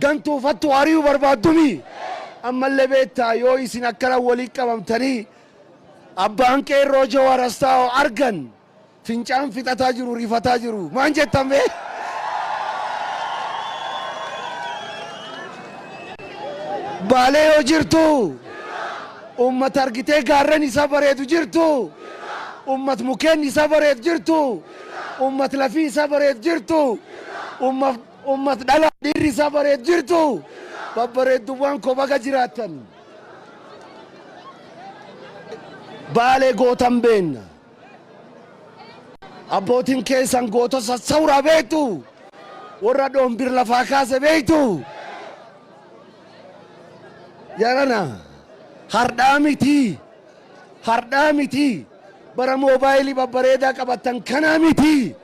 Gantuuf hattuu ari'uu barbaaddumi? Ammallee beektaa yoo isin akkana walii qabamtanii abbaan qeerroo Jawaar as taa'u argan fincaan fixataa jiru, rifataa jiru. Maan jettan bee? Baalee yoo jirtu, ummata argitee gaarren isaa bareedu jirtu, ummat mukeen isaa bareedu jirtu, ummat lafii isaa bareedu jirtu, ummat dhala dhiirri isaa bareedu jirtu, babbareedduwwan koo baga jiraattan. Baalee gootan beenna. Abbootiin keessan gootota sawraa beektu. Warra dhoombir lafaa kaase beektu. Yarana hardhaa miti. Hardhaa miti. Bara moobaayilii babbareedaa qabattan kanaa miti.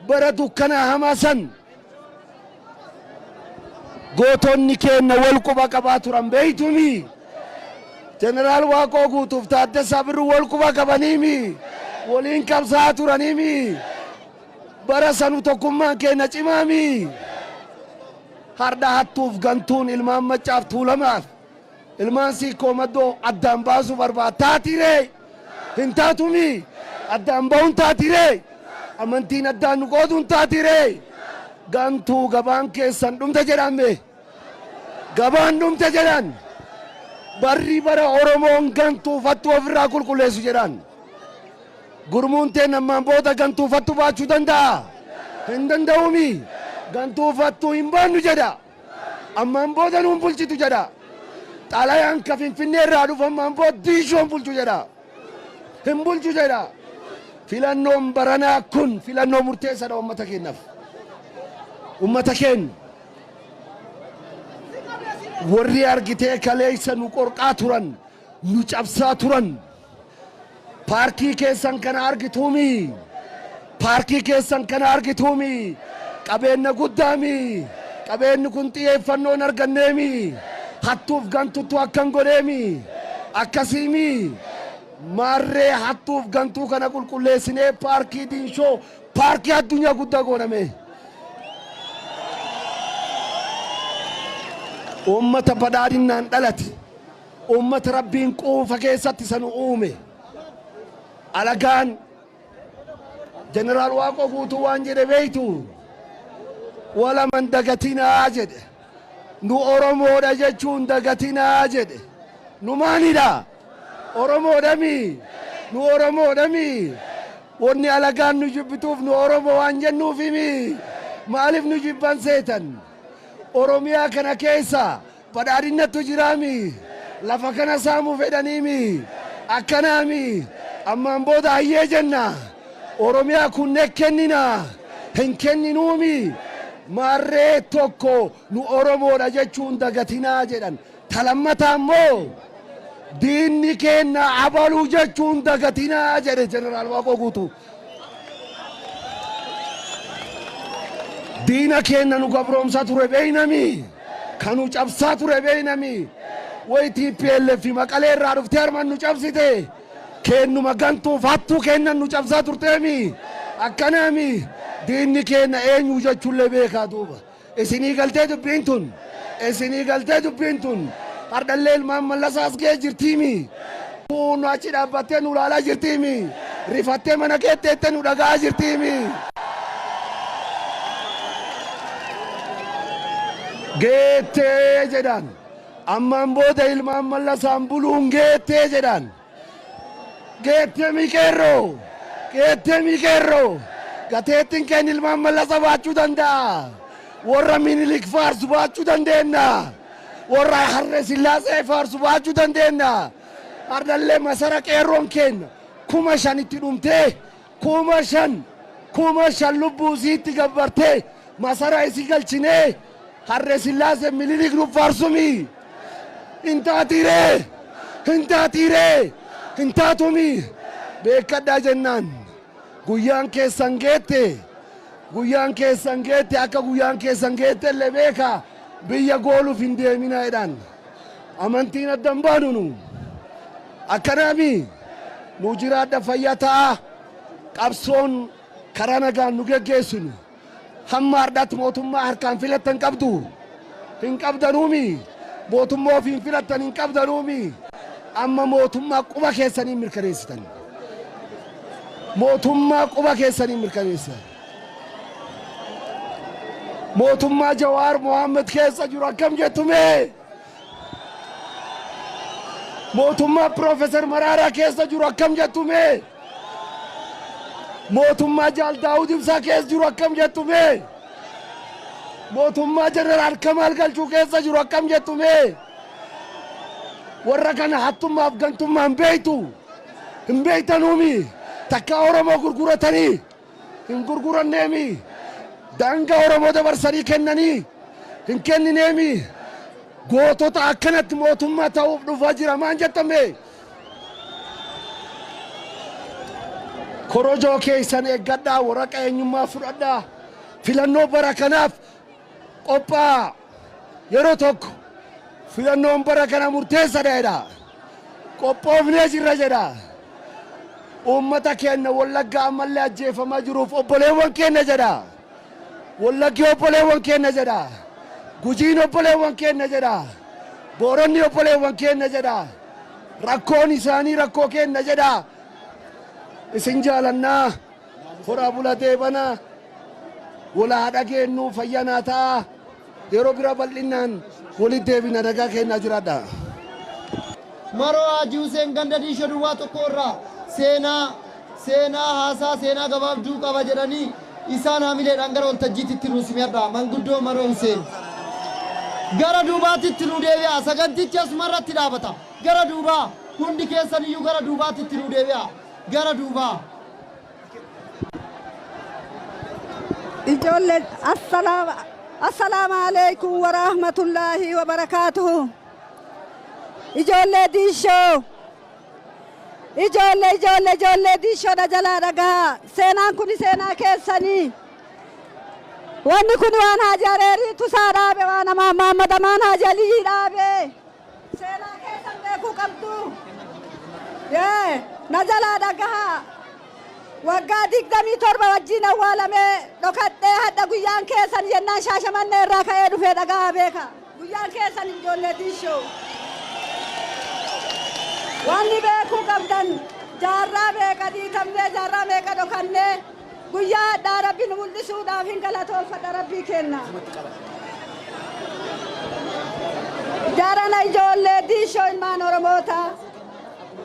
Bara dukkanaa hamaa san gootonni keenna wal quba qabaa turan beeytumi. Jeneraal Waaqoo Guutuuf Taaddasaa Birruu wal quba qabaniimi. Waliin qabsaa'aa turaniimi. Bara sanu tokkummaan keenna cimaami. Hardha hattuuf gantuun ilmaan Maccaaf Tuulamaaf ilmaan Siikkoo Maddoo addaan baasuu barbaada. Taatiree? Hin taatumi? Addaan bahuun taatiree? Amantiin addaan nu qooduun taatiree? Gantuu gabaan keessan dhumte jedhaan mee. Gabaan dhumte jedhan. Barri bara Oromoon gantuuf hattuu ofirraa qulqulleessu jedhan. Gurmuun teen ammaan booda gantuuf hattuu baachuu danda'a? Hin danda'uumi. Gantuuf hattuu hin baannu jedha. Ammaan booda nuun bulchitu jedha. Xalayaan ka Finfinnee irraa dhufu ammaan booda diishoo hin bulchu jedha. Hin bulchu jedha. Filannoon baranaa kun filannoo murteessaadha uummata keenyaaf. Uummata keenya warri argitee kaleessa nu qorqaa turan, nu cabsaa turan. Paarkii keessan kana argituumi? Paarkii keessan kana argituumi? Qabeenya guddaami? Qabeenyi kun xiyyeeffannoo hin arganneemi? Hattuuf gantuttu akkan godheemi? Akkasiimi? Maarree hattuuf gantuu kana qulqulleessinee paarkii Diinshoo paarkii addunyaa guddaa gooname. Uummata badhaadhinnaan dhalate. Uummata Rabbiin quufa keessatti isa nu uume. Alagaan Jeneraal Waaqoo Guutuu waan jedhe beektu, walaman dagatinaa jedhe. Nu Oromoodha jechuun dagatinaa jedhe. Nu maalidha? Oromoodhami. Nu Oromoodhami. Wanni alagaan nu jibbituuf nu Oromoo waan jennuufimi. Maaliif nu jibban seetan? Oromiyaa kana keessa badhaadhinnattu jiraami. Lafa kana saamuu fedhaniimi. Akkanaami. Ammaan booda hayyee jenna. Oromiyaa kunne kennina. Hin kenninuumi. Maarree tokko nu Oromoodha jechuun dagatinaa jedhan. Talammataa immoo diinni keenna abaluu jechuun dagatinaa jedhe Jeneraal Waaqoo Guutuu. Diina keenna nu gabroomsaa ture beeynami. Kan nu cabsaa ture beeynami. Way TPLF Maqalee irraa dhuftee harman nu cabsite. Keennuma gantuuf hattuu keennan nu cabsaa turteemi. Akkanaami diinni keenna eenyu jechuullee beekaa duuba. Isinii galtee dubbiin tun? Isinii galtee dubbiin tun? Hardhallee ilmaan Mallasaa as ga'ee jirtiimi? Kun achi dhaabbattee nu ilaalaa jirtiimi? Rifattee mana keetteettee nu dhaga'aa jirtiimi? Geettee jedhaan. Ammaan booda ilmaan Mallasaan buluun geettee jedhaan. Geettee mi qeerroo? Geettee mi qeerroo? Gateettiin keenya ilmaan Mallasa baachuu danda'a. Warra Minilik faarsu baachuu dandeenya. Warra Harre Sillaasee faarsu baachuu dandeenya. Hardhallee masara qeerroon keenya 5,000 itti dhumtee 5,000 5,000 lubbuu isiitti gabbartee masara isii galchinee Harre Sillaasee Minilik nu faarsumi. Hin taatiiree? Hin taatiiree? Hin taatumi? Beekadhaa jennaan. Guyyaan keessan geette. Guyyaan keessan geette, akka guyyaan keessan geette illee beeka, biyya gooluuf hin deemina jedhaan. Amantiin addan baanu nu. Akkanaami nu jiraadha, fayyaa ta'a. Qabsoon karaa nagaan nu geggeessinu. Hamma hardhaatti mootummaa harkaan filattan qabdu. Hin qabdanuumi. Mootummaa ofiin filattan hin qabdanuumi. Amma mootummaa quba keessaniin mirkaneessitan. Mootummaa quba keessaniin mirkaneessitan. Mootummaa Jawaar Mohaammed keessa jiru akkam jettumee? Mootummaa Piroofeesar Maraaraa keessa jiru akkam jettumee? Mootummaa Jaal Daawud Ibsaa keessa jiru akkam jettumee? Mootummaa Jeneraal Kamaal Galchuu keessa jiru akkam jettumee? Warra kana hattummaaf gantummaa hin beektu. Hin beektanuumi. Takka Oromoo gurguratanii hin gurguranneemi. Daangaa Oromoo dabarsanii kennanii hin kennineemi. Gootota akkanatti mootummaa ta'uuf dhufaa jira maan jettame? Korojoo keessan eeggadhaa, waraqaa eenyummaa fudhadhaa. Filannoo bara kanaaf qophaa'a. Yeroo tokko filannoon bara kana murteessadha jedha. Qophoofnee jirra jedha. Uummata keenya Wallagga ammallee ajjeefamaa jiruuf obboleewwan keenya jedha. Wallaggi obboleewwan keenya jedha. Gujiin obboleewwan keenya jedha. Booronni obboleewwan keenya jedha. Rakkoon isaanii rakkoo keenya jedha. Isin jaalannaa horaa bulatee bana walaa dhageenyu fayyanaa ta'a. Yeroo bira bal'inaan walitti deebina, nagaa keenyaa jiraadha. Maroo Haji Hussein ganda Diisho duwwaa 1 irraa seenaa haasaa seenaa gabaabduu qaba jedhanii isaan hamileedhaan gara waltajjiitti nu simiyadha. Manguddoo Maroo Hussein. Gara duubaatitti nu deebi'a. Sagantichi asumarratti dhaabata. Gara duubaa, hundi keessan iyyuu gara duubaatitti nu deebi'a. Gara duubaa. Ijoollee, assalaamu alaikum wa rahmatullaahi wa barakaatuhu. Ijoollee Diishoo. Ijoollee, ijoollee, ijoollee Diishoodha, jalaa dhagahaa. Seenaan kun seenaa keessanii. Wanni kun waan Haaji Areerii Tusaa dhaabe, waan Mahammad Amaan Haaji Aliyyi dhaabe. Seenaa keessan beekuu qabdu. Yee, na jalaa dhagahaa. Waggaa 27 wajjin awwaalamee dhokadhee hadha guyyaan keessan jennaan Shaashamannee irraa ka'ee dhufee dhagahaa beeka. Guyyaan keessan, ijoollee Diishoo. Wanni beekuu qabdan, jaarraa meeqa dhiitamnee, jaarraa meeqa dhokannee guyyaa hadhaa Rabbi nu mul'isuudhaaf hin galatoonfadha Rabbii kenna. Jarana, ijoollee Diishoo, ilmaan Oromoota.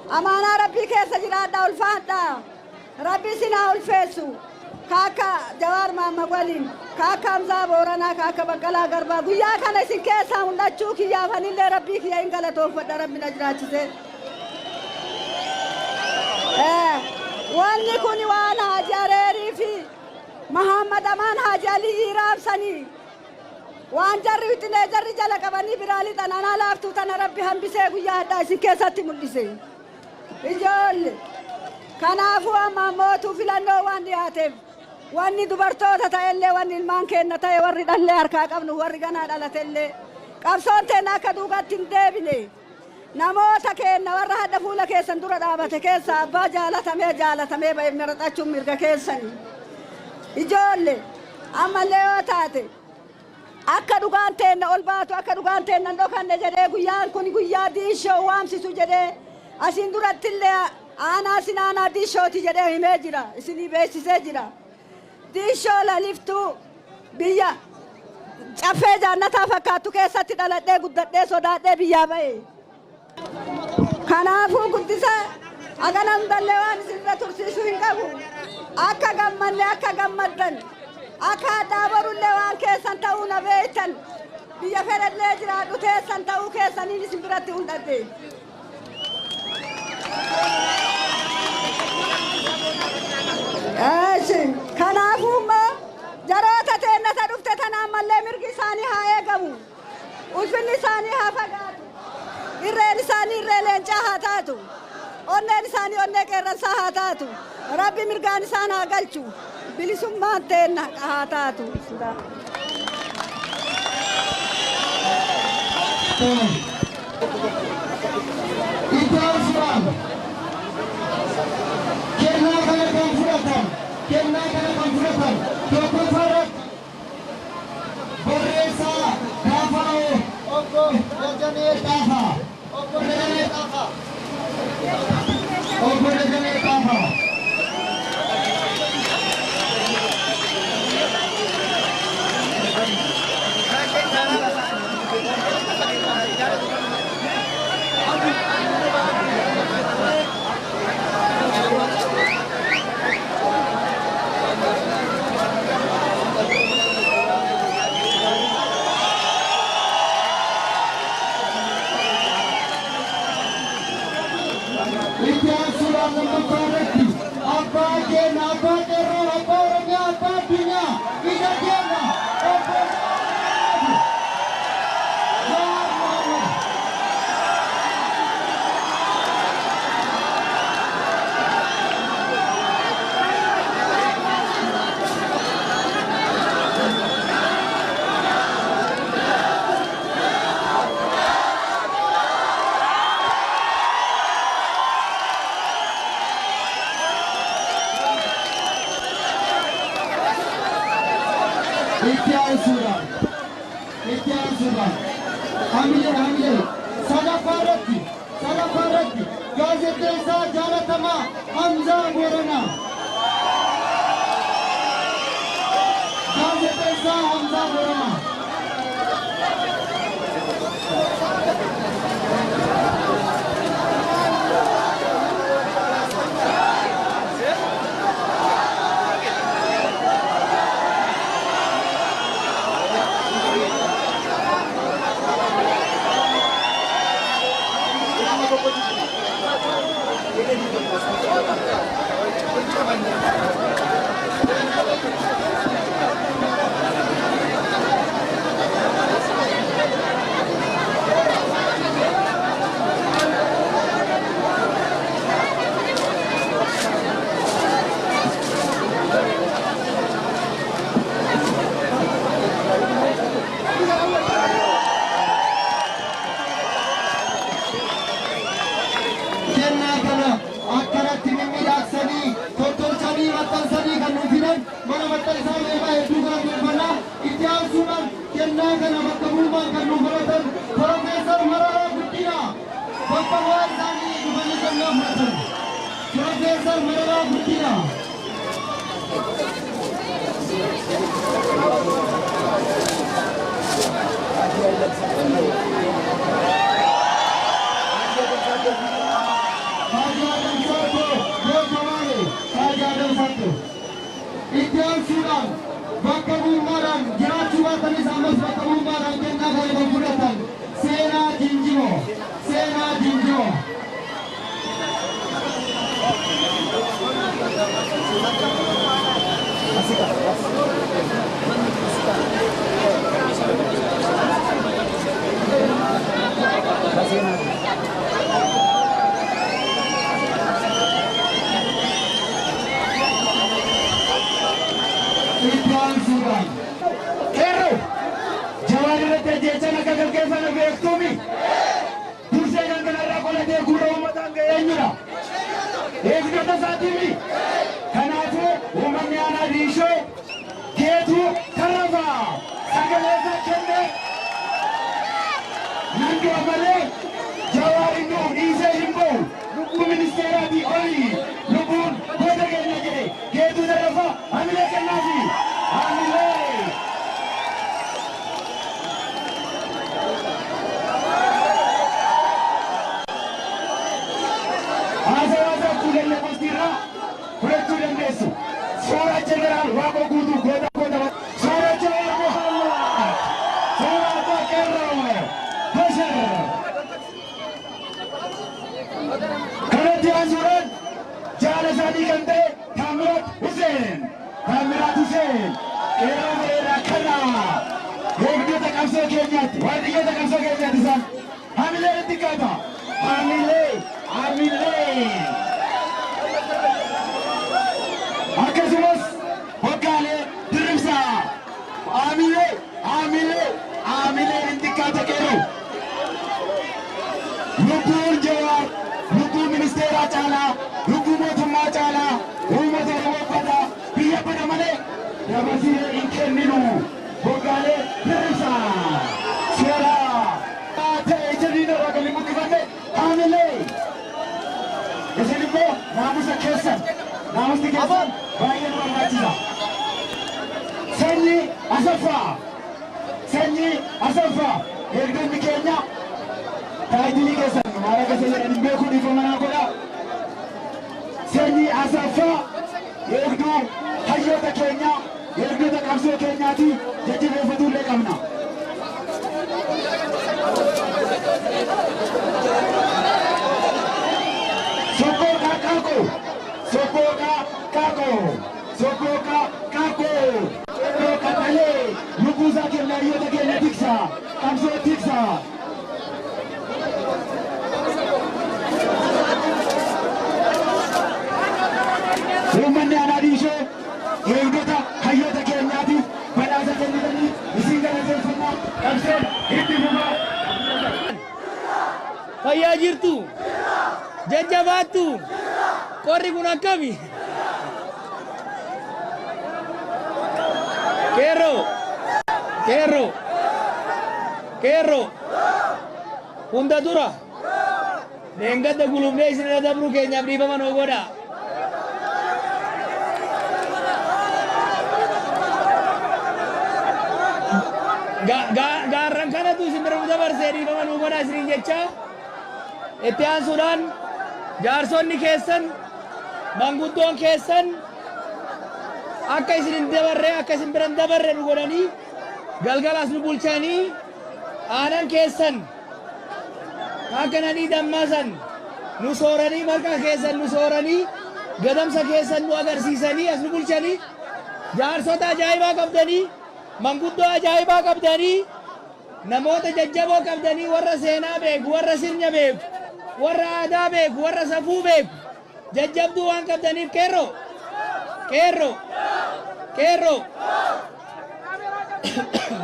Amaanaa Rabbii keessa jiraadha, ulfaadha. Rabbi isin haa ulfeessu. Kaaka Jawaar Mahammad waliin, kaaka Hamzaa Booranaa, kaaka Baqqalaa Garbaa, guyyaa kana isin keessaa mul'achuu kiyyaaf anillee Rabbii kiyya hin galatoonfadha, Rabbi na jiraachise. Wanni kun waan Haaji Areerii fi Mahammad Amaan Haaji Aliyyi raabsanii waan jarri wixinee jarri jala qabanii biraa lixan, anaa laaftuu tana Rabbi hambisee guyyaa hadhaa isin keessatti mul'ise. Ijoolle, kanaafuu amma mootuu filannoo waan dhiyaateef, wanni dubartoota ta'ellee, wanni ilmaan keenya ta'e, warri dhallee harkaa qabnu, warri ganaa dhalatellee, qabsoon teenya akka duubatti hin deebine, namoota keenya warra hadha fuula keessan dura dhaabate keessa abbaa jaalatamee jaalatamee ba'e maraxachuun mirga keessanii. Ijoolle, ammallee yoo taate akka dhugaan teenna ol baatu, akka dhugaan teenna hin dhokanne jedhee, guyyaan kun guyyaa Diishoo waamsisu jedhee, asiin duratti illee aanaa sinaanaa Diishooti jedhee himee jira, isinii beeksisee jira. Diishoo laliftuu biyya caffee jaannataa fakkaattu keessatti dhaladhee guddadhee sodaadhee biyyaa ba'e. Kanaafuu guddisa agana hundallee waan isinirra tursiisuu hin qabu. Akka gammanne, akka gammaddan, akka hadhaa borullee waan keessan ta'uu na beektan, biyya fedhallee jiraadhu teessan ta'uu keessaniin isin biratti hundadhe. Eeshi, kanaafuu immoo jaroota teennata dhufte tanaan mallee mirgi isaanii haa eegamu. Ulfinni isaanii haa fagaatu. Irreen isaanii irree leencaa haa taatu. Onneen isaanii onnee qeerransaa haa taatu. Rabbi mirgaan isaan haa galchu. Bilisummaan teenna haa taatu. Itti aansuudhaan kennaa kana kan fudhatan tokkoffaa irratti barreessaa Gaafaa. Obbo Dajanee Xaafaa. Itti aansuudhaan lammaffaa irratti abbaa keenya, abbaa qeerroo, abbaa Oromiyaa, abbaa addunyaa, ija keenya, obbo Jawaar Mohaammed. Itti aansuudhaan, itti aansuudhaan, hamilee, hamilee, sadaffaa irratti gaazexeessaa jaalatamaa Hamzaa Booranaa. Gaazexeessaa Hamzaa Booranaa. Kennaa kana akkanatti mimmiidhagsanii, tottolchanii, maxxansanii kan nu fidan mana maxxansaa meeqaa hedduu galateeffannaa. Itti aansuudhaan kennaa kana bakka bu'ummaan kan nu fudhatan Piroofeesar Mararaa Guddinaa, bakka bu'aa isaanii dhufanii kennaa fudhatan. Piroofeesar Mararaa Guddinaa. Haaji Adam Sattoo, Beekamaale, Haaji Adam Sattoo. Itti aansuudhaan bakka bu'ummaadhaan jiraachuu baatanis ammas bakka bu'ummaadhaan kennaa kana kan fudhatan Seenaa Jinjimoo, Seenaa Jinjimoo. Itti aansuudhaan Qeerroo, Jawaar irratti ajjeechaan akka gaggeeffame beektuumi. Dursee kan kanarraa qolatee gurra uummataan ga'e eenyudha? Eegdota isaatiimi. Kanaafuu uummanni aanaa Diinshoo Geetuu Tarrafaa sagalee isaa kennee, nan du'a malee Jawaar inni dhiisee hin ba'u. Lubbuu ministeeraatii oli lubbuun goota keenya jedhe Geetuu Tarrafaa hamilee kennaafi. Hamilee. Haasawaa isaachuu danda'u fudhachuu dandeessu. Suuraa Jeneraal Waaqoo Guutuu, goota goota, suuraa Jawaar Muhammad, suuraa Abbaa Qeerroo Bashar. Kanatti aansuudhaan jaala isaanii kan ta'e Taamiraat Huseen. Taamiraat Huseen qeerroo bareedaa kana eegdota qabsoo keenyaatti, waardiyyoota qabsoo keenyaatti isaan hamilee itti qaba. Hamilee, hamilee. Akkasumas Hoggaalee Dirrimsaa, hamilee, hamilee, hamilee hin xiqqaate qeerroo. Lubbuun Jawaar lubbuu ministeeraa caalaa, lubbuu mootummaa caalaa, uummata Oromoo bada, biyya bada malee dabarsinee hin kenninu. Hoggaalee Dirrimsaa seera ta'e ija diinarraa kan hin buqqifanne, hamilee. Naamusni keessan baay'ee nu barbaachisa. Sanyii Asaffaa, Sanyii Asaffaa, eegdonni keenya taayitilii keessan maal akka isin jedhan hin beeku, dhiifama naa godhaa. Sanyii Asaffaa eegduu hayyoota keenyaa, eegdota qabsoo keenyaati, jajjabeeffatuu illee qabna. Sobbooqaa Qaaqoo, Sobbooqaa Qaaqoo, Sobbooqaa Qaaqoo, qeerroo qaxalee lubbuusaa kenna, hayyoota keenya tiksa, qabsoo tiksa. Uummanni aanaa Diinshoo eegdota hayyoota keenyaatiif badhaasa kennitanii isin galateeffannaa, qabsoon itti fufaa. Fayyaa jirtu? Jajjabaattu? Qorri kun akkami? Qeerroo! Qeerroo! Qeerroo! Hunda dura dheengadda gulufnee isin irra dabruu keenyaaf dhiifama nuu godhaa. Gaarran kanatu isin bira nu dabarsee, dhiifama nuu godhaa isiniin jechaa, itti aansuudhaan jaarsonni keessan, manguddoon keessan akka isin hin dabarre, akka isin bira hin dabarre nu godhanii galgalas nu bulchanii, aanan keessan akka nadhii dammaa san nu sooranii, marqa keessan nu sooranii, gadamsa keessan nu agarsiisanii as nu bulchanii, jaarsota ajaa'ibaa qabdanii, manguddoo ajaa'ibaa qabdanii, namoota jajjaboo qabdanii, warra seenaa beeku, warra sirna beeku, warra aadaa beeku, warra safuu beeku jajjabduu waan qabdaniif, qeerroo, qeerroo, qeerroo,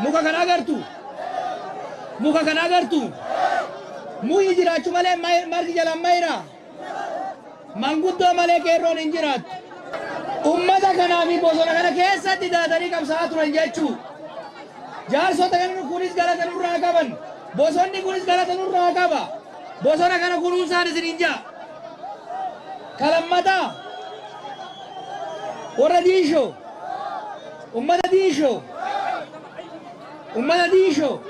muka kana agartu, muka kana agartu, muyi jiraachuu malee margi jalaan mayra. Manguddoo malee qeerroon hin jiraattu. Ummata kanaa fi bosona kana keessatti daatanii qabsaa'aa turan jechuu. Jaarsota kana kunis galata nurraa qaban. Bosonni kunis galata nurraa qaba. Bosona kana kunuunsaan isin hin jaa. Kalammataa warra Diishoo, ummata Diishoo, ummata Diishoo,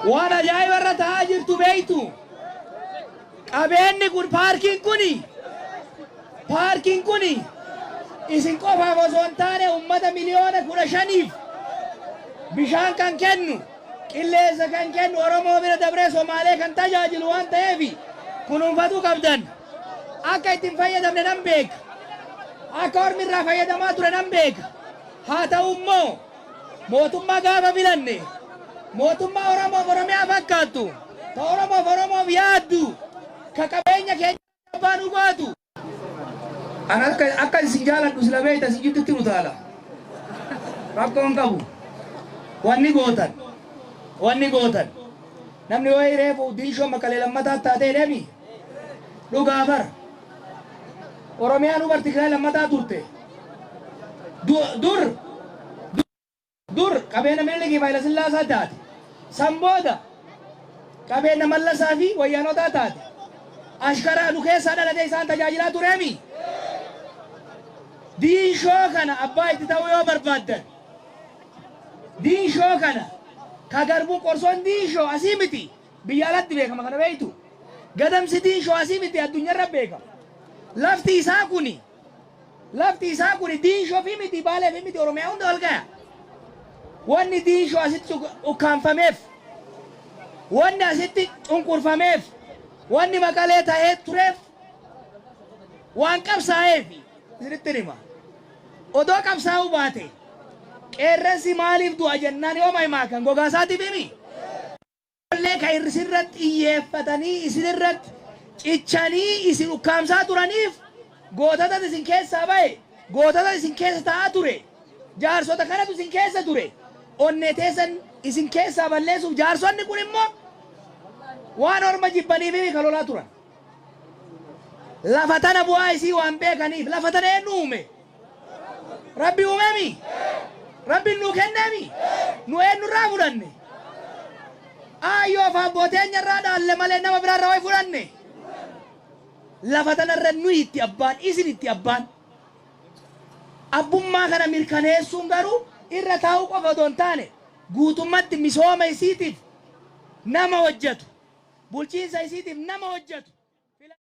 waan ajaa'iba irra ta'aa jirtu beeytu. Qabeenyi kun, paarkiin kuni isin qofaaf osoo hin taane ummata 15 miliyooniif bishaan kan kennu, qilleensa kan kennu, Oromoo bira dabree Somaalee kan tajaajilu waan ta'eef kunuunfatuu qabdan. Akka ittiin fayyadamne nan beeka. Akka ormi irraa fayyadamaa ture nan beeka. Haa ta'u immoo mootummaa gaafa filanne mootummaa Oromoof Oromiyaa fakkaattu, ta Oromoof Oromoof yaaddu, ka qabeenya keenya abbaa nu gootu. An akka isin jaaladhu sila beekta, isin jidduutti nu taala. Rakkoon qabu. Wanni gootan. Wanni gootan. Namni wayii reefu Diinshoo Maqalee lammataa taatee deemi. Dhugaa bara. Oromiyaan hubar Tigraay lammataa turte. Dur dur qabeenya Minilikii fi Hayila taate. San booda qabeenya Mallasaa fi Wayyaanotaa taate. Ashkaraa nu keessaa dhalatee isaan tajaajilaa tureemi. Diinshoo kana abbaa itti ta'uu yoo barbaaddan, Diinshoo kana ka garbuu qorsoon Diinshoo asii miti, biyya alatti beekama, kana beektu. Gadamsi Diinshoo asii miti, addunyaarra beekama. Lafti isaa kuni Diinshoo fi miti, Baalee fi miti, Oromiyaa hunda wal gaya. Wanni Diinshoo asitti ukkaanfameef, wanni asitti cunqurfameef, wanni Maqalee ta'ee tureef waan qabsaa'eef isinitti hima. Odoo qabsaa'uu baate qeerransi maaliif du'a jennaan yooma himaa kan gogaa isaatiif himi. Illee kan isinirratti xiyyeeffatanii isinirratti cichanii isin ukkaamsaa turaniif gootota isin keessaa bahe, gootota isin keessa taa'aa ture, jaarsota kanatu isin keessa ture. Onnee teessan isin keessaa balleessuuf jaarsonni kun immoo waan orma jibbaniif kan lolaa turan. Lafa tana bu'aa isii waan beekaniif. Lafa tana eenyu uume? Rabbi uumemi? Rabbi nuu kenneemi? Nu eenyurraa fudhanne? Aayyoo fi abbooteenya irraa dhaalle malee nama biraarraa wayi fudhanne? Lafa tanarra nuyi itti abbaan, isin itti abbaan. Abbummaa kana mirkaneessuun garuu irra taa'uu qofa otoo hin taane guutummatti misooma isiitiif nama hojjetu, bulchiinsa isiitiif nama hojjetu.